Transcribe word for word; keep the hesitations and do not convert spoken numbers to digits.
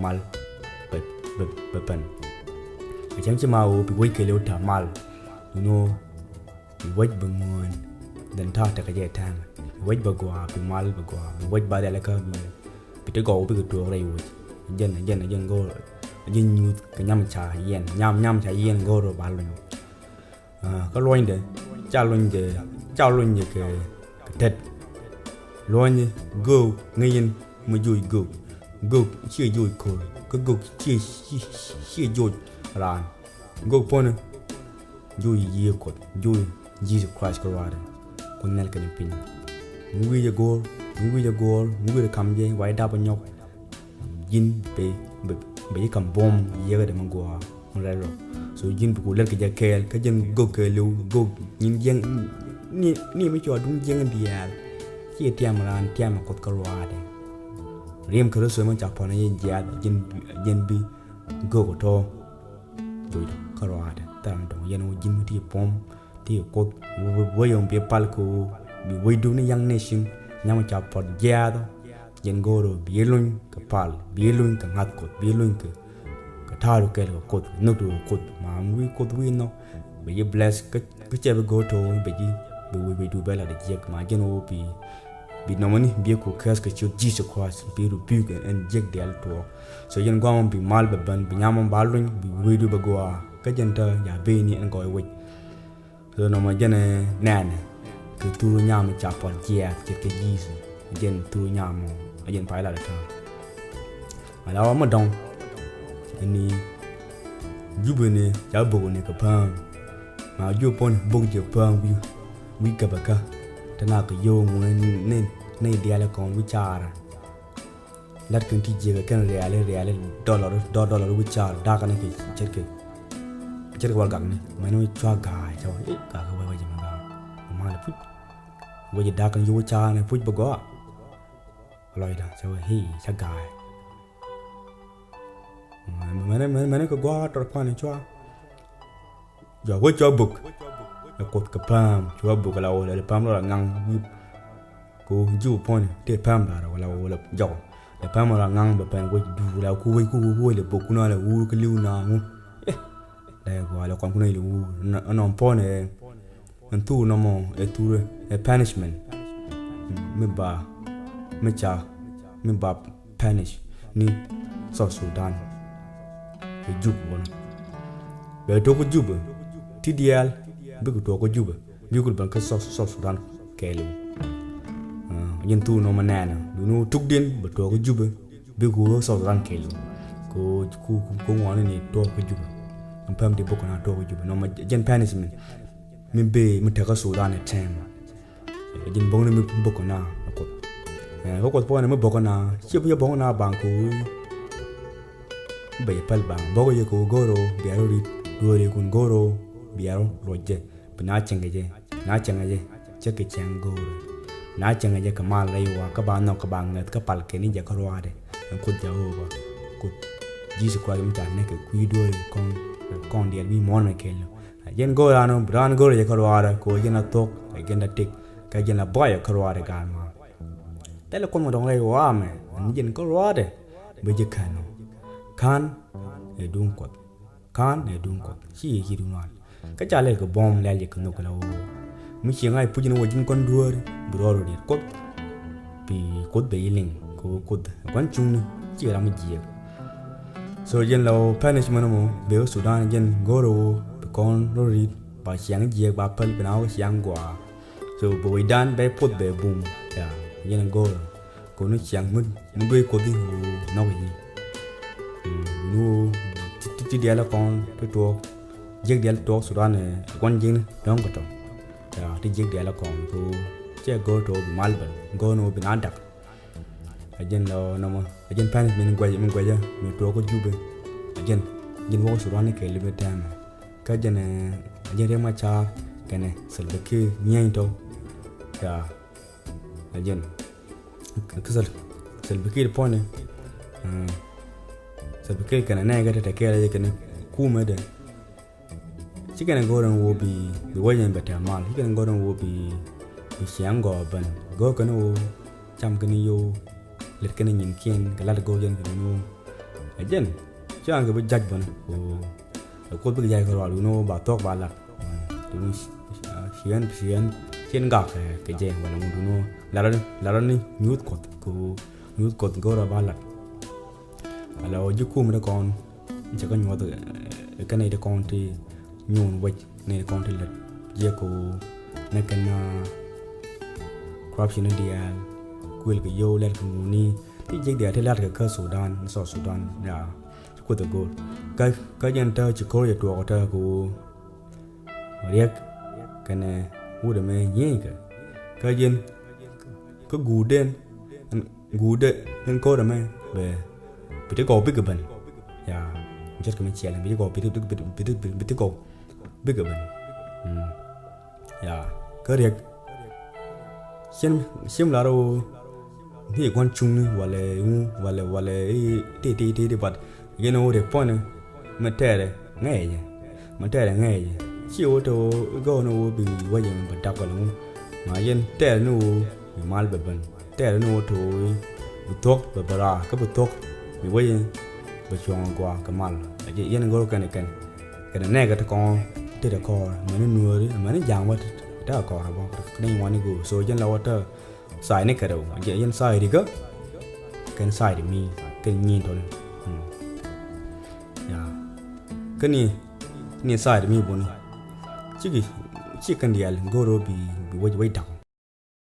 mal bɛ, bɛ, bɛ pɛn. Kɛ cäŋ ci ma ɣöö bi wec kɛɛliw ta̱a̱ mal. Duŋni ɣöö bi wec bɛ ŋuɔ̱ɔ̱n. Dhän ta̱a̱ tekɛ jɛ tɛ̈ɛ̈n. Bi wec bɛ gɔaa, bi mal bɛ gɔaa, bi wec ba rialikä, bi, bi ti gɔw bikɛ tuɔɔk rɛy wec. Jɛn, jɛn, jɛn go̱o̱r, jɛn nyuuth kɛ nyam ca yiɛn. Nyam, nyam ca yiɛn go̱o̱r ba luny. Ah, kä luɔ̱nydɛ, ca luɔ̱nydɛ, ca luɔ̱nydɛ kɛ, kɛ tet. Luɔ̱ny göök ŋäc in mi joc göök. Göök ciɛ joc ko̱r, kä göök ciɛ, ciɛ, ciɛ joc raan. Göök puɔ̱nɛ joc Yiëë Kuɔth, joc Jesus Christ kɛ ruaadɛ. Kuoth nhial kɛnɛ piny. Mi wi̱i̱ jɛ go̱o̱r, mi wi̱i̱ jɛ go̱o̱r, mi wi̱i̱ jɛ kam jɛ, wa jɛ dap ɛ nyɔk. Ji̱n bɛ, bɛ, bɛ ji̱ kam buɔ̱m yiëkädɛ mi gɔaa mi rɛl rɔ. So ji̱n bi ku lät kɛ jɛ kɛɛl, kä ji̱n göök kɛɛliw, göök nyin jiɛŋ, ni, ni mi cua duŋ jiɛŋ diaal. Ciɛ tiam raan, tiam ɛ Kuoth kä ruaadɛ. Riɛm Kritho mi ca puɔ̱n ɛ jiath, ji̱n, ji̱n bi göök ɛ tɔ̱. Joc kä ruaadɛ, thɛm dɔ̱ŋ yɛn wä ji̱n mi ti buɔ̱m. Ti Kuoth wä, wä, wä yom bi pal kɛ ɣöö bi wecdu ni young nation nyam ca puɔt jiaath. Jɛn go̱o̱r ɣöö bi luny kɛ pal, bi luny kɛ ŋa̱th Kuoth, bi luny kɛ, kɛ ta̱a̱du kɛɛl kɛ Kuoth, kɛ nhökdu kɛ Kuoth. Ma mi wi̱i̱ Kuoth wi̱i̱ nhɔk, bɛ ji̱ bless kä, kä cɛ bi go̱o̱r to̱o̱ŋ bɛ ji̱, bɛ wec, wecdu bɛ lat jiɛk. Ma jɛn ɣöö bi, bi nɔmɔni bi ku kɛɛth kɛ ciöt Jesus Christ, bi rebuke ɛn jiɛk diaal tuɔɔk. So jɛn guamɔ bi mal bɛ ben, bi nyamɔ ba luny, bi wecdu bɛ gɔaa. Kä jɛn te ya ben ni ɛn gɔɔy wec. So nɔmɔ jɛn ɛ nɛɛnɛ kɛ thur nyam ca puɔt jiɛɛk ce̱tkɛ Jesus. Jɛn thur nyam ɔ, jɛn pay lat ɛ tɔ̱. Ala wä mi dɔ̱ŋ ni Jubɛ ni ca bok ni kɛ päm. Ma Jubɛ puɔ̱n bok jɛ päm wi̱i̱, wi̱i̱ käbɛ kä. Te na kɛ yio̱w ŋuɛ ni, ni diaal ɛ kɔn wi̱i̱ caarä. Lat kɛn ti jiäk kɛn riali, riali dɔlɔr, dɔl, dɔlɔr wi̱i̱ caarä, da̱a̱k kɛn kɛ ce̱tkɛ, ce̱tkɛ wal gak ni. Mɛn wi̱i̱ cua ga̱a̱c, cɛ wä, eh, gak kɛ wec, wec mɛ ga̱a̱c. Mɛ mal puc. Wec da̱a̱k kɛn yio̱w caarä ni puc bɛ gɔaa. Lɔcdä, cɛ wä, hii, cä ga̱a̱c. Mɛn, mɛn, mɛn, mɛn kɛ gɔaa tɔr pan cua. Jɔak wec cua bök. Ɛ Kuoth kɛ päm cua bök la wä lɛ päm lɔ la ŋaŋ wi̱i̱. Kɛ wä ji̱ wä puɔ̱ny tëë päm da̱rä wala wä lɛ jɔk. Lɛ päm lɔ la ŋaŋ bɛ pɛn wec duur la ku wec ku wä wä lɛ bök ku na lɛ wur kä li̱w na ŋu. Eh. Lɛ gɔaa lɛ kɔn ku na lɛ wur. Nɔ, nɔ puɔ̱ny ɛ. Ɛn thur nɔmɔ ɛ thur ɛ punishment. Mi ba, mi ca, mi ba punish ni South Sudan. Kɛ Jubɛ bä nɔ. Bɛ tuɔɔk kä Jubɛ. Ti diaal bikɛ tuɔɔk kä Jubɛ. Bikɛ ben kä South, South Sudan kɛɛliw. Ah, jɛn thur nɔmɔ nɛɛnɛ. Duŋni wä tukdiɛn bɛ tuɔɔk kä Jubɛ. Bikɛ wä South Sudan kɛɛliw. Kɛ ku, ku, ku ŋuani ni tuɔɔk kä Jubɛ. Ɛn päm ti bok na tuɔɔk kä Jubɛ. Nɔmɔ jɛn punishment. Mi bëë mi te kä Sudan ɛ tɛm. Ɛ ji̱n bok ni mi bok na ɛ Kuoth. Ɛ, kä Kuoth puɔ̱nɛ mi bok na, ciɛ bi jɛ bok na baŋ kɛ wee. Bɛ jɛ päl baŋ, bok jɛ kɛ wee go̱o̱r ɣöö bia rɔ ri̱t, dueerikun go̱o̱r ɣöö bia rɔ luɔc jɛ, bi na cieŋ kɛ jɛ, na cieŋ kɛ jɛ, cɛ kɛ cieŋ go̱o̱r. Na cieŋ kɛ jɛ kɛ mal rɛy wa, kä ba nhɔk kä ba ŋäth, kä pal kɛ ni jɛ kä ruaadɛ. Ɛn Kuoth Jehova, Kuoth Jesus Christ mi ca näk kɛ kui̱ dueeri kɔn, kɔn diɛɛr mi muɔ̱ɔ̱n mɛ kɛɛl. Jɛn go̱o̱r ran ɔ, bi raan go̱o̱r jɛ kä ruaadɛ, kɛ ɣöö jɛn a thuɔ̱k, ɛ jɛn a tëk, kä jɛn a buayɛ kä ruaadɛ gaat ma. Thilɛ Kuoth mɔ dɔ̱ŋ rɛy ɣɔaa mɛ, ɛn jɛn kä ruaadɛ, bi jɛ kän ɔ. Ka̱n ɛ duŋ Kuɔth. Ka̱n ɛ duŋ Kuɔth. Ci yɛ ci duŋ nual. Kä ca lɛl kɛ buɔ̱m lɛl jɛ kɛ nhök kɛ la ɣöö. Mi ci ŋa̱c puc ni wä ji̱n kɔn dueeri, bi rɔɔd rɔ diet Kuoth. Bi Kuoth bɛ yi liŋ, kɛ ɣöö Kuoth ɛ gua̱n cuŋni, ci ram mi jiɛɛk. So jɛn la ɣöö punishment mɔ, bɛ ɣä Sudan jɛn go̱o̱r ɣöö, bi kɔn rɔ ri̱t, ba ciaŋ jiɛɛk ba päl, bi na wä ciaŋ gɔaa. So bɛ wecdan bɛ puɔth bɛ bum. Ya, jɛn go̱o̱r. Kɛ ɣöö ni ciaŋ mi, mi duec Kuoth i̱ ɣöö nɔk i̱. Mm, ni ɣöö ti, ti, ti diaal kɔn ti tuɔɔk. Jiäk diaal tuɔɔk Sudan ɛ gua̱n jiäkni dɔ̱ŋ kɛ tɔ. Ya, ti jiäk diaal kɔn kɛ ɣöö cɛ go̱o̱r tɔ bi mal bɛn. Go̱o̱r ni ɣöö bi na dak. Ɛ jɛn lɔ nɔmɔ, ɛ jɛn punishment mi guɛcä, mi guɛcä, mi tuɔɔk kä Jubɛ. Ɛ jɛn, jɛn wä kä Sudan ni kɛɛl i̱ bi tɛmɛ. Kä jɛn, ɛ, ɛ jɛn Riek Machar kɛnɛ Salva Kiir nyieny tɔ. Ya, ɛ jɛn. Kä Sal-, Salva Kiir puɔ̱nɛ, ɛ, Salva Kiir kɛnɛ nɛɛkɛ tɛtɛ kɛɛl ɛ jɛ kɛnɛ kumɛ dɛ. Ci kɛn ɛ go̱o̱r ɛn ɣöö bi, bi wec ɛn bɛ tɛm mal. Ci kɛn ɛ go̱o̱r ɛn ɣöö bi, bi ciaŋ gɔɔ ben. Go̱o̱r kɛn ɣöö cam kɛn yio̱w, lɛt kɛn nyinkiɛn, kɛ lat go̱o̱r jɛn kɛn ɣöö, ɛ, Jɛn ci ɣän kɛ bi ja̱c bä ni ku ɛ Kuoth bikɛ ja̱c kɛ rual, duŋni ɣöö ba thuɔ̱k ba lat. Duŋni ciɛn ciɛn ciɛn gak kɛ jɛ wala ŋu, duŋni ɣöö lat rɔ ni, lat rɔ ni nyuuth Kuɔth, kɛ ɣöö nyuuth Kuɔth go̱o̱rä ba lat. Ala ɣöö ji̱ kum ti kɔn cɛ kɛ nyuɔth kɛ nɛy ti kɔn ti nyuun wec, nɛy ti kɔn ti lät jiɛk kɛ ɣöö nɛ kɛn corruption ni diaal, kuël kɛ yio̱w, lɛl kɛ ŋuni ti jiɛk diaal ti la̱tkɛ kä Sudan, ni South Sudan. Ya, ci Kuoth ɛ go̱o̱r. Kä, kä jɛn te ci ko̱r jɛ tuɔɔk te kɛ ɣöö riɛk kɛnɛ wut ɛmɛ nyieeykɛ. Kä jɛn kä guutden, guutden in ko̱r ɛmɛ bɛ bi ti gɔw bikɛ ben. Ya, ce̱tkɛ mi ciɛl bi ti gɔw, bi ti, bi ti, bi ti, bi ti gɔw bikɛ ben. Mm. Ya, kä riɛk cim, cim lar ɣöö ni gua̱n cuŋni walɛ ŋu walɛ, walɛ i̱ ti, ti, ti, ti, but yɛn ɣöö riɛk puɔ̱nyni mi tɛɛrɛ ŋɛɛcɛ, mi tɛɛrɛ ŋɛɛcɛ. Ci ɣöö te ɣöö i̱ gɔw ni ɣöö bi wecɛ mi bɛ dak walɛ ŋu. Ma yɛn tɛɛrɛ ni ɣöö bi mal bɛ ben. Tɛɛrɛ ni ɣöö te ɣöö bi thuɔ̱k bɛ bɛ raar, kä bi thuɔ̱k bi wecɛ bɛ cuɔ̱ŋ a gɔaa kɛ mal. A jɛ yɛn go̱r kɛn kɛn kɛn nɛɛkɛ ti kɔn ti te kɔɔr, mɛni nuääri, mɛni ja̱a̱ŋ bä ti te kɔɔr bä. Kɛ ni ŋuani go̱o̱r. So jɛn la wä te side ni kɛ rɛw, jɛ yɛn side kä kɛn side mi kɛn nyin tɔni. Hmm. Ya. Kä ni, ni side mi buni. Ciki, ci kɛn diaal go̱o̱r ɣöö bi, bi wec, wec dak.